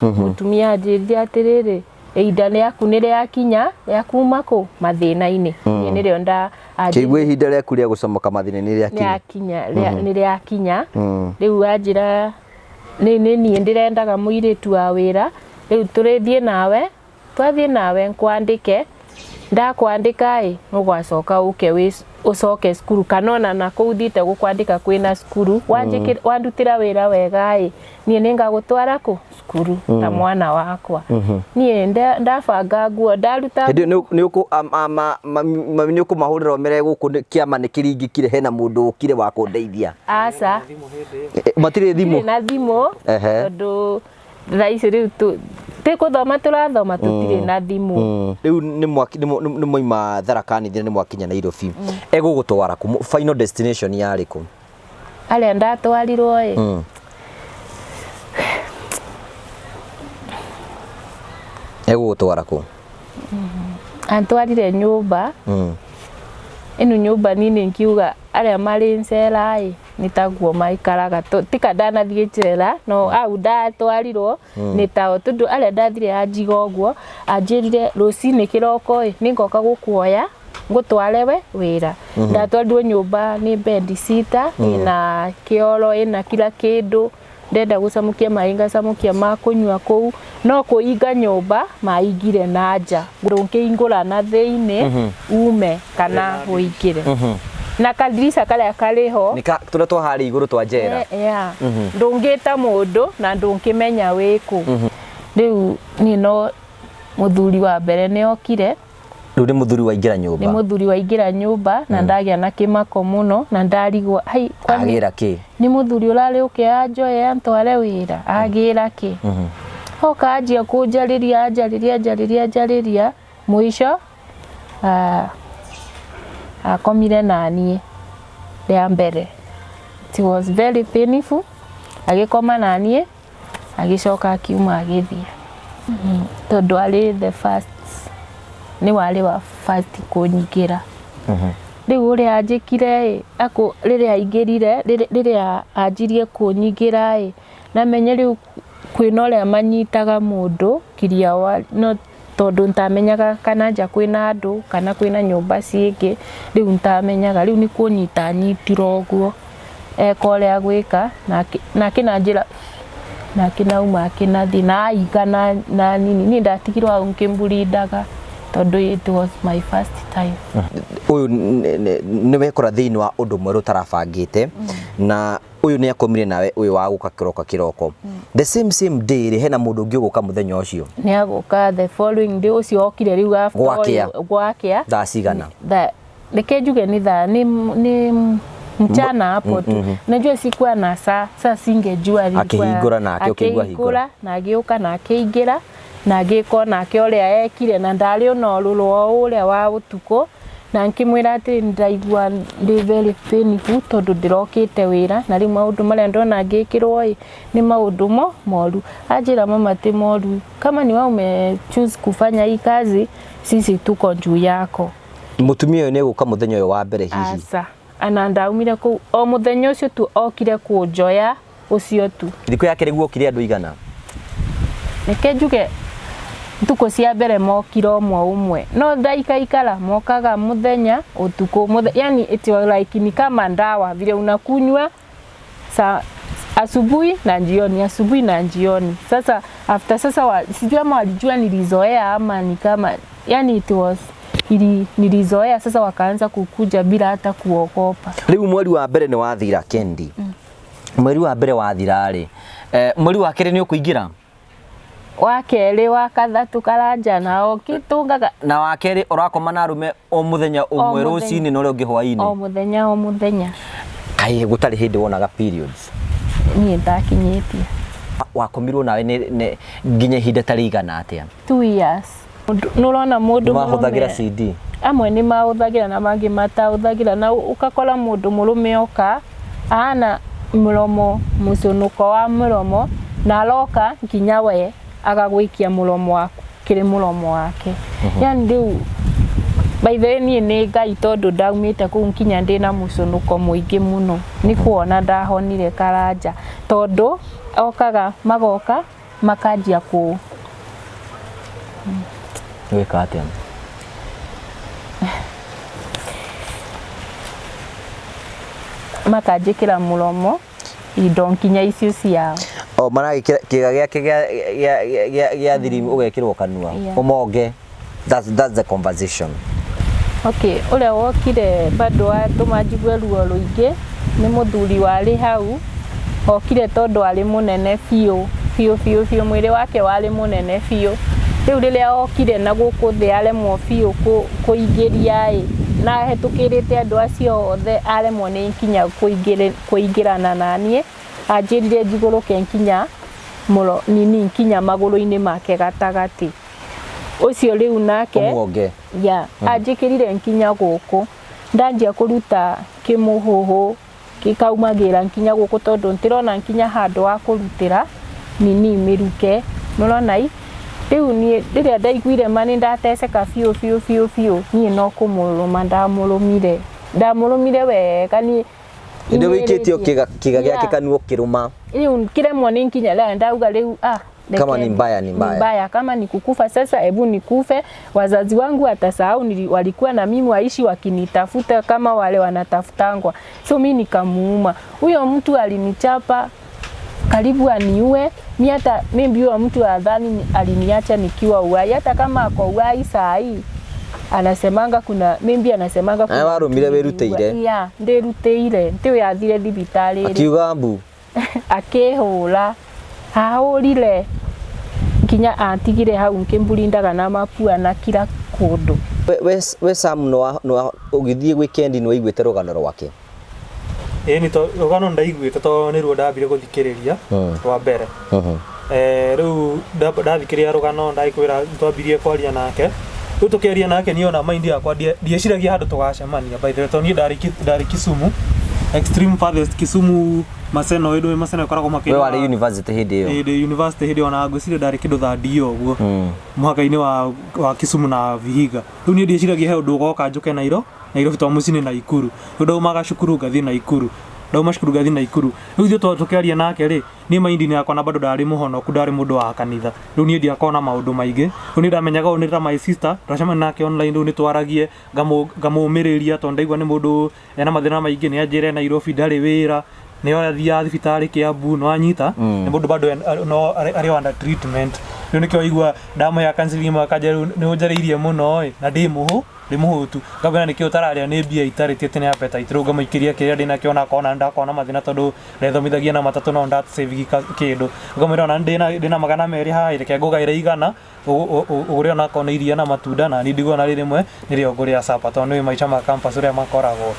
Mũtumia anjĩrire atĩrĩrĩ, ihinda rĩaku nĩ rĩakinya rĩa kuma kũ mathĩna-inĩ. Niĩ nĩrĩo nda Kĩigua ihinda rĩaku rĩa gũcomoka mathĩna nĩ rĩakinya. Rĩakinya, nĩ rĩakinya. Rĩu anjĩra nĩ niĩ ndĩrendaga mũirĩtu wa wĩra, rĩu tũrĩthiĩ nawe, twathiĩ nawe ngwandĩke, ndakwandĩka ĩ, nĩ ũgwacoka ũke ũcoke cukuru kana ona nakũu thiĩte gũkwandĩka kwĩna cukuru, wandutĩra wĩra wega ĩ, niĩ nĩ ngagũtwara kũ? Cukuru ta mwana wakwa. Niĩ ndabanga nguo ndaruta Hĩndĩ ĩyo mami nĩ ũkũmahũrĩra ũmere gũkũ kĩama nĩ kĩringĩkire, hena mũndũ ũkire wa kũndeithia. Aca. Matirĩ thimũ? Ndirĩ na thimũ tondũ thaa ici rĩu tĩ gũthoma tũrathoma, tũtirĩ na thimũ. Rĩu nĩ mwaima Tharaka Nithi na nĩ mwakinya Nairobi. Egũgũtwara kũ? Final destination yarĩ kũ? Harĩa ndatwarirwo ĩ, Egũgũtwara kũ? Antwarire nyũmba ĩno, nyũmba niĩ nkiuga arĩa marĩ ncera ĩ nĩ taguo maikaraga. Tika ndanathiĩ njera, no hau ndatwarirwo nĩ tao, tondũ arĩa ndathire anjiga ũguo, anjĩrire rũcinĩ kĩroko ĩ nĩ ngoka gũkuoya ngũtware we wĩra. Ndatwarirwo nyũmba nĩ bed sitter, ĩna kĩoro, ĩna kila kĩndũ. Ndenda gũcamũkia maĩ ngacamũkia ma kũnyua kũu, no kũinga nyũmba maingire na nja, ndũngĩingũra na thĩinĩ ume kana ũingĩre na kandirica karĩa karĩ ho. Nĩ ka tũrĩa twa harĩa igũrũ twa njera. Yeah. Ndũngĩta mũndũ na ndũngĩmenya wĩkũ. Rĩu niĩ no mũthuri wa mbere nĩ okire. Rĩu nĩ mũthuri waingĩra nyũmba. Nĩ mũthuri waingĩra nyũmba na ndagĩa na kĩmako mũno na ndarigwo hai kwani Agĩra kĩ? Nĩ mũthuri ũrarĩ ũke anjoye antware wĩra, agĩra kĩ? Oka anjia kũnjarĩria, anjarĩria, anjarĩria, anjarĩria, mũico akomire naniĩ rĩa mbere. It was very painful. Agĩkoma naniĩ, agĩcoka akiuma agĩthiĩ, tondũ arĩ the first, nĩ warĩ wa first kũnyingĩra. Rĩu ũrĩa anjĩkire ĩ, rĩrĩa aingĩrire, rĩrĩa anjirie kũnyingĩra ĩ, namenye rĩu kwĩna ũrĩa manyitaga mũndũ kiria wa no, tondũ ntamenyaga kana nja kwĩna andũ kana kwĩna nyũmba ciĩngĩ, rĩu ntamenyaga. Rĩu nĩ kũnyita anyitire ũguo, eka ũrĩa agwĩka na akĩnanjĩra na akĩnauma akĩnathiĩ na ainga na nini. Niĩ ndatigirwo hau ngĩmburindaga tondũ it was my first time. Ũyũ nĩ wekora thĩinĩ wa ũndũ mwerũ ũtarabangĩte, na ũyũ nĩ akomire nawe, ũyũ wa gũka kĩroko kĩroko the same same day rĩ, hena mũndũ ũngĩ ũgũka mũthenya ũcio? Nĩ agũka the following day, ũcio okire rĩu after. Gwakĩa. Gwakĩa. Thaa cigana? Reke njuge nĩ thaa nĩ mchana hapo tu. Najua sikuwa na saa, saa singejua ilikuwa. Akĩhingũra nake ũkĩigua hingũra. Akĩhingũra na agĩũka na akĩingĩra na agĩka onake ũrĩa ekire, na ndarĩ ona ũrũrũ o ũrĩa wa ũtukũ, na nkĩmwĩra atĩrĩ, ndaigua ndĩ very painful tondũ ndĩrokĩte wĩra na rĩu maũndũ marĩa ndona ngĩkĩrwo ĩ nĩ maũndũ mo moru. Anjĩra, "Mama, ti moru, kama ni wewe ume choose kufanya hii kazi, sisi tuko juu yako." Mũtumia ũyũ nĩ egũka mũthenya ũyũ wa mbere hihi? Aca, ana ndaumire kũu o mũthenya ũcio tu okire kũnjoya, ũcio tu. Thikũ ya kerĩ guokire andũ igana? Reke njuge ntukũ cia mbere mokire ũmwe ũmwe, no ndaikaikara mokaga mũthenya ũtukũ yani it was like ni kama ndawa vile unakunywa sa asubuhi na jioni, asubuhi na jioni. Sasa after sasa sijui ama walijua nilizoea ama ni kama yani it was nilizoea, sasa wakaanza kukuja bila hata kuogopa. Rĩu mweri wa mbere nĩ wathira, Kendi. Mweri wa mbere wathira rĩ, mweri wa kerĩ nĩ ũkũingĩra? Wa kerĩ, wa kathatũ, Karanja nao kĩtũngaga. Na wa kerĩ ũrakoma na arũme o mũthenya ũmwe? Mũthenya. Rũcinĩ na ũrĩa ũngĩ hwainĩ? O mũthenya, o mũthenya. Kaĩ gũtarĩ hĩndĩ wonaga periods? Niĩ ndakinyĩtie. Wakomirwo nawe nĩ nginya ihinda ta rĩigana atĩa? 2 years. Nĩũrona mũndũ Mahũthagĩra mũrũme CD? Amwe nĩ mahũthagĩra na mangĩ matahũthagĩra, na ũgakora mũndũ mũrũme oka ahana mũromo, mũcũnũko wa mũromo, na aroka nginya we agagũikia mũromo waku kĩrĩ mũromo wake. Yani rĩu by the way niĩ nĩ Ngai, tondũ ndaumĩte kũu nginya ndĩna mũcũnũko mũingĩ mũno, nĩ kuona ndahonire, Karanja, tondũ okaga magoka. Makanjia kũ Gwĩka atĩa? Makanjĩkĩra mũromo indo nginya icio ciao. O maragĩkĩra kĩga gĩake gĩa thiri ũgekĩrwo kanua. Ũmonge. That's the conversation. Okay, ũrĩa wokire bado watũma njigue ruo rũingĩ nĩ mũthuri warĩ hau, okire tondũ arĩ mũnene biũ biũ biũ biũ, mwĩrĩ wake warĩ mũnene biũ. Rĩu rĩrĩa okire na gũkũ thĩ aremwo biũ kũingĩria ĩ, na ahĩtũkĩrĩte andũ acio othe aremwo nĩ nginya kũingĩrana naniĩ, anjĩrire njigũrũke nginya mũro nini nginya magũrũ-inĩ make gatagatĩ. Ũcio rĩu nake Ũmuonge. Ya, anjĩkĩrire nginya gũkũ, ndanjia kũruta kĩmũhũhũ gĩkaumagĩra nginya gũkũ tondũ ndĩrona nginya handũ ha kũrutĩra nini mĩruke, nĩũrona i rĩu niĩ rĩrĩa ndaiguire ma nĩ ndateceka biũ biũ biũ biũ, niĩ no kũmũrũma ndamũrũmire, ndamũrũmire wega niĩ. Hĩndĩ wĩikĩtio kĩga kĩga gĩake kanua ũkĩrũma. Rĩu kĩremwo nĩ nginya rĩrĩa ndauga rĩu ah, Kama ni mbaya, ni mbaya. Mbaya kama ni kukufa sasa, hebu nikufe. Wazazi wangu watasahau walikuwa na mimi waishi wakinitafuta kama wale wanatafutangwa. So mi nikamuuma huyo mtu, alinichapa karibu aniue. Mi hata maybe huyo mtu adhani aliniacha nikiwa uhai, hata kama ako uhai saa hii anasemanga kuna maybe anasemanga kuna Aya, warũmire mtu wĩrutĩire? niliua. Yeah, ndĩrutĩire ntiwe athire thibitarĩ rĩ Akiuga mbu. Akĩhũra, ahũrire nginya atigire hau nkĩmburindaga na mapua na kila kũndũ. We Sam, no ũgĩthiĩ weekend nĩ waiguĩte rũgano rwake? Ĩĩ, nĩ to rũgano ndaiguĩte to nĩruo ndambire gũthikĩrĩria rwa mbere. Rĩu ndathikĩrĩria rũgano ndagĩkwĩra twambirie kwaria nake. Rĩu tũkĩaria nake niĩ ona mind yakwa ndieciragia handũ tũgacemania, by the way, tondũ niĩ ndarĩ Kisumu, extreme farthest Kisumu, Maseno, ĩndũ Maseno ĩkoragwo We makĩria warĩ university hĩndĩ ĩyo? Ndĩ university hĩndĩ ĩyo, na ngwĩciria ndarĩ kĩndũ third year ũguo, mũhaka-inĩ wa Kisumu na Vihiga. Rĩu niĩ ndieciragia he ũndũ ũgoka njũke Nairobi tondũ mũciĩ nĩ Naikuru. Rĩu ndaumaga cukuru ngathiĩ Naikuru, ndauma cukuru ngathiĩ Naikuru. Rĩu ithuĩ tũkĩaria nake rĩ, niĩ mind-inĩ yakwa na bado ndarĩ mũhonoku, ndarĩ mũndũ wa kanitha. Rĩu niĩ ndiakoragwo na maũndũ maingĩ. Rĩu niĩ ndamenyaga ũyũ nĩ ta my sister, twacemania nake online rĩu nĩ twaragie, ngamũmĩrĩria tondũ ndaigua nĩ mũndũ ena mathĩna maingĩ, nĩ anjĩre Nairobi ndarĩ wĩra, nĩ athiaga thibitarĩ Kiambu, nĩ wanyita, nĩ mũndũ bado no arĩ under treatment. Rĩu nĩkĩo waigua ndamũhe counseling ĩmwe akanjĩra rĩu nĩ ũnjarĩirie mũno ĩ, na ndĩ mũhũtu. Ngamwĩra nĩkĩo ũtararĩa nĩ mbia itarĩ, ti atĩ nĩ appetite. Rĩu ngamũikĩria kĩrĩa ndĩnakĩo ona akorwo ndakorwo na mathĩna tondũ ndethomithagia na matatũ no nda save kĩndũ. Ngamwĩra ona ndĩna 200 haha, reke ngũgaĩre 100 ũgũre onakorwo nĩ iria na matunda, na niĩ ndigwo na rĩmwe nĩrĩo ngũrĩa supper tondũ nĩ maica ma campus ũrĩa makoragwo.